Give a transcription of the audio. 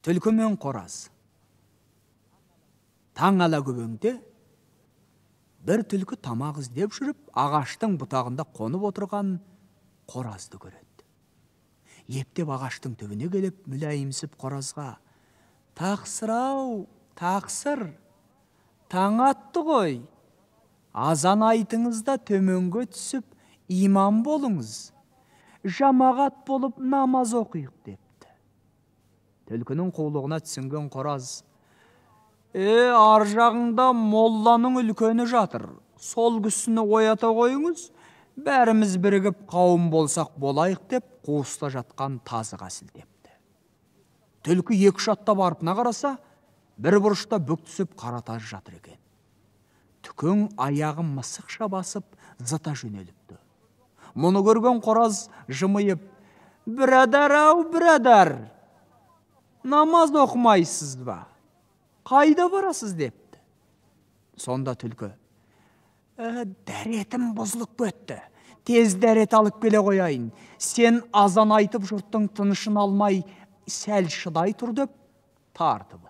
Түлкі мен қораз. Таң алакөбеңде бір түлкі тамақ іздеп жүріп, ағаштың бұтағында қонып отырған қоразды көреді. Ептеп ағаштың түбіне келіп, мүләйімсіп қоразға: «Тақсыр-ау, тақсыр, таң атты ғой, азан айтыңыз да төменге түсіп, имам болыңыз, жамағат болып намаз оқиық», – депті. Түлкінің қулығына түсінген қораз: «Е, ар жағыңда молланың үлкені жатыр, сол кісіні оята қойыңыз, бәріміз бірігіп қауым болсақ болайық», – деп қуыста жатқан тазыға сілтепті. Түлкі екі-үш аттап артына қараса, бір бұрышта бүк түсіп қара таз жатыр екен. Түкең аяғын мысықша басып, зыта жөнеліпті. Мұны көрген қораз жымиып: «Бірадар ау, бірадар, намаз оқымайсыз ба? Қайда барасыз?» – депті. Сонда түлкі: «Дәретім бұзылып кетті, тез дәрет алып келе қояйын, сен азан айтып жұрттың тынышын алмай сәл шыдай тұр», – деп тартып.